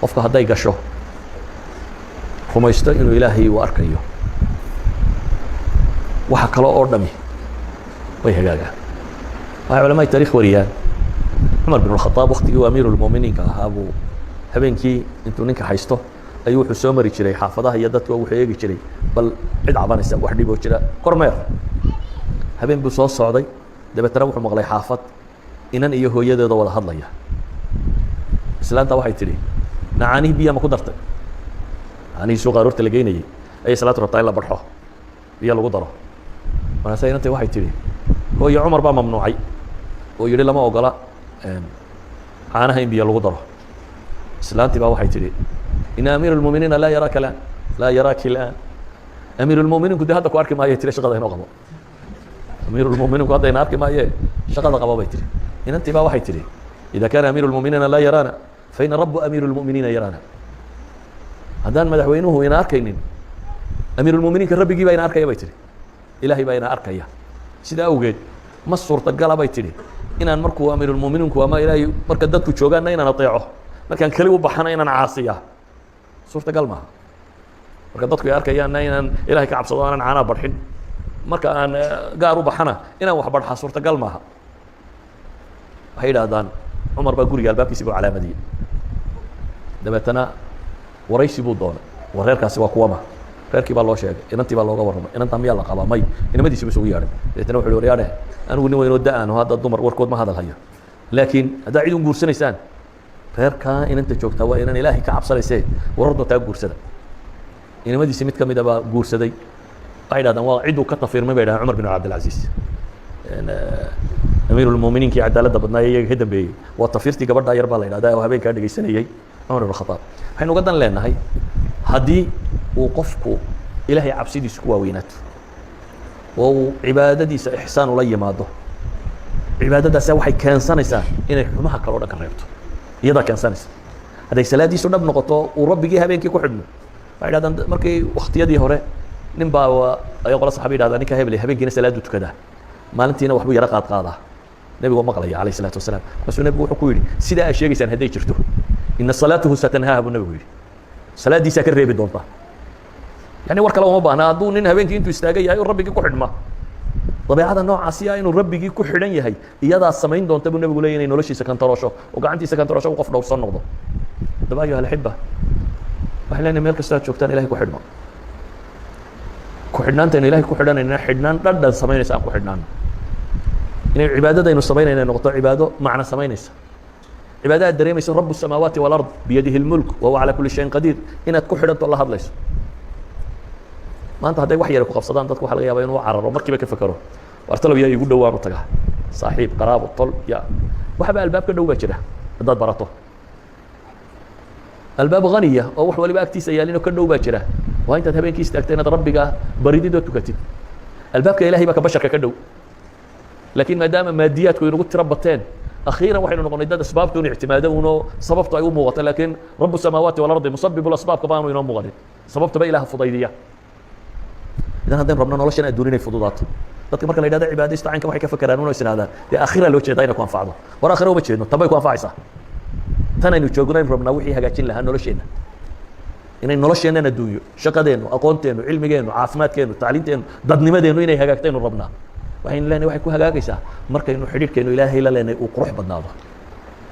Qofka hadday gasho, rumaysto inuu Ilaahay uu arkayo, waxa kale oo dhami way hagaagaan. Waxay culamada taarikh wariyaan, Cumar bin Khadaab waktigii uu amiirulmuminiinka ahaa buu habeenkii intuu ninka haysto ayuu wuxuu soo mari jiray xaafadaha iyo dadka. Wuxuu eegi jiray bal cid cabanaysa, wax dhiboo jira, kormeer. Habeen buu soo socday, dabeetana wuxuu maqlay xaafad inan iyo hooyadeeda wada hadlaya. Islaanta waxay tidhi, "Nacaanihii biya ma ku dartay?" Caanihii suuqa aroorta la geynayey ayay islaantu rabtaa in la barxo, biyo lagu daro. Markaase inantay waxay tidhi, "Hooyo, Cumar baa mamnuucay oo yihi lama ogola caanaha in biyo lagu daro." Islaantii baa waxay tidhi, "إن أمير المؤمنين لا يراك الآن، لا يراك الآن." Amiirulmuminiinku de hadda ku arki maaye, tiri, shaqada inoo qabo. Amiirulmuminiinku hadda ina arki maaye, shaqada qabo, bay tihi. Inantii baa waxay tidhi, "إذا كان أمير المؤمنين لا يرانا فإن رب أمير المؤمنين يرانا." Haddaan madaxweynuhu ina arkaynin, amiirulmuminiinka rabbigii baa ina arkaya, bay tihi. Ilaahay baa ina arkaya. Sidaa awgeed ma suurtagala, bay tidhi, inaan markuu amiirulmuminiinku ama Ilaahay marka dadku joogaanna inaan ateeco, markaan keli u baxana inaan caasiya suurtagal maaha. Marka dadku ay arkayaanna inaan Ilahay ka cabsado, aanan caanaa barxin, marka aan gaar u baxana inaan wax barxaa suurtagal maaha. Waxay yidhahdaan Cumar baa guriga albaabkiisi buu calaamadiyey, dabeetana waraysi buu doonay. War, reerkaasi waa kuwama? Reerkii baa loo sheegay, inantii baa looga warramay. Inantaa miyaa la qabaa? May. Inamadiisi ba isugu yeadhay. Dabeetana wuxu uhi, "Waryaadhe, anigu nin weynoo da-aan oo hadda dumar warkood ma hadal hayo, laakiin haddaa cid un guursanaysaan, reerkaa inanta joogtaa waa inan Ilaahay ka cabsanayse, warar doontaa guursada." Inamadiisi mid kamida baa guursaday. Waxay dhahdaan waa cidduu ka tafiirmay, bay dhahdaan, Cumar bin Cabdilcaziz, amiirulmuminiinkii cadaaladda badnaa ee iyaga ka dambeeyey. Waa tafiirtii gabadhaa yar baa la yidhahda oo habeenkaa dhegeysanayey Cumar ibn Khataab. Waxaynu uga dan leenahay, haddii uu qofku Ilaahay cabsidiisu ku waaweynaato oo uu cibaadadiisa ixsaan ula yimaado, cibaadadaasa waxay keensanaysaa inay xumaha kale o dhan ka reebto. Iyadaa keensanaysa. Hadday salaadiisu dhab noqoto, uu rabbigii habeenkii ku xidhmo. Waxay dhahdaan markii waktiyadii hore nin baa ay qola saxabi yidhahdaa, "Ninka hebel habeenkiina salaadu tukadaa, maalintiina waxbuu yaro qaad qaadaa." Nebigu maqlaya, عليه الصلاة والسلام. Markaasuu nebigu wuxuu ku yidhi, "Sidaa aad sheegaysaan hadday jirto, إن صلاته ستنهاه," buu nebigu yidhi, "salaaddiisaa ka reebi doontaa." Yani war kale uma baahna. Hadduu nin habeenkii intuu istaagan yahay oo rabbigii ku xidhma, dabeecada noocaasi ah inuu rabbigii ku xidhan yahay iyadaa samayn doonta, buu nebigu leeyay, inay noloshiisa kantaroosho oo gacantiisa kantaroosho, u qof dhowrsan noqdo. Haddaba, أيها الأحبة, waxay leenahay, meel kasta aad joogtaan Ilahay ku xidhmo. Ku xidhnaantaynu Ilahay ku xidhanayna xidhnaan dhadhan samaynaysa aan ku xidhnaano, inay cibaadadaynu samaynayna noqoto cibaado macno samaynaysa, cibaado aad dareemayso رب السماوات والأرض بيده الملك وهو على كل شيء قدير inaad ku xidhanto, la hadlayso. Maanta hadday wax yara ku qabsadaan, dadku waxa laga yaaba inuu cararo, markiiba ka fekero, "Waar talow yaa igu dhowaan u tagaa? Saaxiib, qaraabo, tol?" Ya waxba albaab ka dhow baa jira haddaad barato. Albaab haniya oo wax waliba agtiisa yaalin oo ka dhow baa jira. Waa intaad habeenkii istaagta inaad rabbiga baridid oo tukatid. Albaabka Ilahay baa ka basharka ka dhow, laakiin maadaama maadiyaadku inagu tiro bateen, akhiiran waxaynu noqonay dad asbaabtu un ictimaado uno sababtu ay u muuqato, laakiin رب السماوات والأرض مسبب الأسباب ka baanu inoo muuqanin. Sababtaba Ilaah fudaydiya. Idan haddaynu rabno noloshan adduun inay fududaato, dadka marka la yidhahdo cibaadaysta caynkan, waxay ka fakeraan uno is idhahdaan, dee aakhira loo jeedaa inay ku anfacdo. War, aakhira uma jeedno, tan bay ku anfacaysaa. Tan aynu joogno aynu rabnaa wixii hagaajin lahaa nolosheenna, inay nolosheennan adduunyo, shaqadeennu, aqoonteennu, cilmigeennu, caafimaadkeennu, tacliinteennu, dadnimadeennu inay hagaagtaynu rabnaa. Waxaynu leenahay, waxay ku hagaagaysaa markaynu xidhiidhkaynu Ilaahay la leenahay uu qurux badnaado,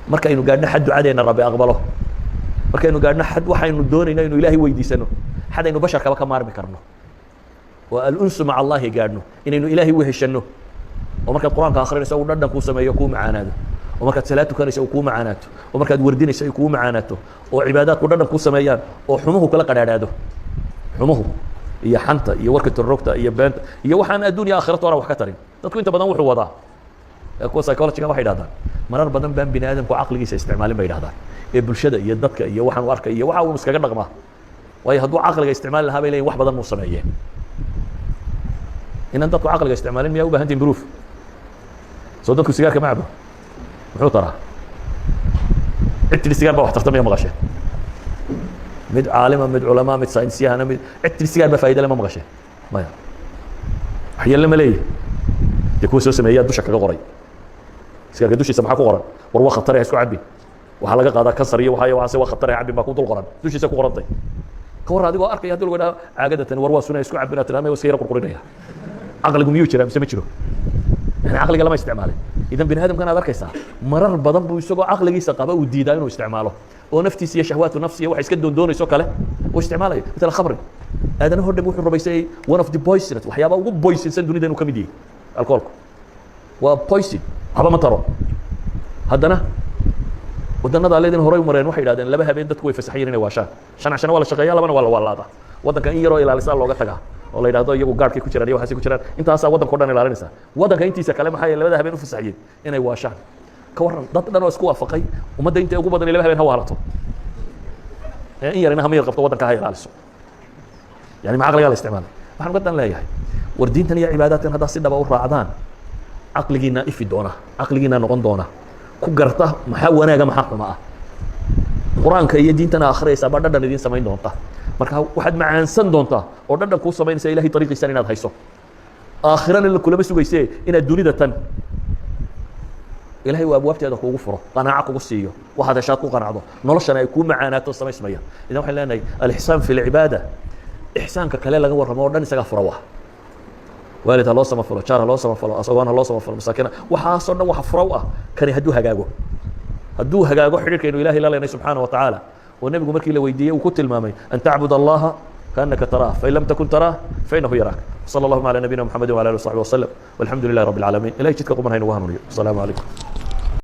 markaynu gaadhno xad ducadeenna Rabbi aqbalo, markaynu gaadhno xad waxaynu doonayno aynu Ilaahay weydiisano, xad aynu basharkaba ka maarmi karno oo الأنس مع الله gaadhno, inaynu Ilaahay weheshanno, oo markaad Qur-aanka akrinayso uu dhadhan kuu sameeyo, kuu macaanaado, oo markaad salaad tukanayso uu kuu macaanaato, oo markaad wardinayso ay kuu macaanaato, oo cibaadaadku dhadhan kuu sameeyaan, oo xumuhu kala qadhaadhaado, xumuhu iyo xanta iyo warka torrogta iyo beenta iyo waxaan adduun iyo aakhirata hora wax ka tarin. Dadku inta badan wuxuu wadaa, kuwa psychologyga waxay dhahdaan, marar badan baan bini aadamku caqligiisa isticmaalin, bay dhahdaan, ee bulshada iyo dadka iyo waxaan u arkay iyo waxa uu iskaga dhaqmaa. Waayo, hadduu caqliga isticmaali lahaa, bay leeyihin, wax badan muu sameeyeen. Inaan dadku caqliga isticmaalin miyaa u baahan tihin proof? Soo dadku sigaarka ma cabo? Muxuu taraa? Cid tidhi sigaar baa wax tarta miya maqasheen? Mid caalima, mid culamaa, mid saynisyahana, mid cid tidhi sigaar baa faa'ida le ma maqasheen? Maya. Waxyeelle ma leeyahy? Dee kuwa soo sameeyaa dusha kaga qoray. Sigaarka dushiisa maxaa ku qoran? War, waa khatare, ha isku cabin. Waxaa laga qaadaa kansar iyo waxa waxaase, waa khatar, cabin baa ku dul qoran, dushiisa ku qorantay. Ka warran adigoo arkaya haddii lagu idhaha caagada tani war waa suna, isku cabin, aad tidhahda iska yara qurqurinaya? Caqligu miyuu jiraa mise ma jiro? Yani caqliga lama isticmaalin. Idan bini aadamkan aad arkaysaa marar badan buu isagoo caqligiisa qaba uu diidaa inuu isticmaalo, oo naftiisa iyo shahwaatu nafsi iyo waxa iska doondoonayso kale uu isticmaalayo. Matala khamri, aadanaho dhan wuxuu rumaysay one of the poisonous, waxyaaba ugu poisonsan dunida inuu ka mid yahay. Alcoholku waa poison, waxba ma taro. Haddana waddanada leedin horay u mareen waxay yidhahdeen 2 habeen dadku way fasaxayin inay waashaan. 5 cashana waa la shaqeeya, labana waa la waalaadaa. Waddanka in yaroo ilaalisaa looga tagaa oo la yidhahdo iyagu gaadhkay ku jiraan iyo waxaasay ku jiraan, intaasaa waddanka o dhan ilaalinaysa. Waddanka intiisa kale maxay labada habeen u fasaxiyeen inay waashaan? Ka warran dad dhan oo isku waafaqay ummadda inta ugu badan 2 habeen ha waalato, in yarina hama yar qabto, waddanka ha ilaaliso? Yani ma caqligaa la isticmaalay? Waxaan uga dan leeyahay, war diintan iyo cibaadaadkan haddaa si dhaba u raacdaan, caqligiinaa ifi doona, caqligiinaa noqon doona ku garta maxaa wanaaga, maxaa xuma ah. Qur-aanka iyo diintana akhriyaysaa baa dhadhan idiin samayn doonta. Marka waxaad macaansan doontaa oo dhadhan kuu samaynaysa ilahay dariiqiisan inaad hayso, aakhirana la kulama sugayse inaad dunida tan ilahay uu abwaabteeda kuugu furo, qanaaco kugu siiyo, waxaad heshaad ku qanacdo, noloshana ay kuu macaanaato samaysmaya. Idan waxaan leenahay alixsaan fi lcibaada, ixsaanka kale laga warramo o dhan isagaa fura. Wa waalid ha loo samafalo, jaar ha loo samafalo, asagoon ha loo samafalo, masaakiina, waxaasoo dhan waxa fura u ah kani. Hadduu hagaago, hadduu hagaago xidhiirkaynu ilahay la leenay subxaana wa tacaala, oo nebigu markii la weydiiyey uu ku tilmaamay أن تعبد الله كأنك تراه، فإن لم تكن تراه فإنه يراك. صلى اللهم على نبينا محمد وعلى آله وصحبه وسلم، والحمد لله رب العالمين. Ilahay jidka quman haynagu hanuuniyo. Asalaamu calaykum.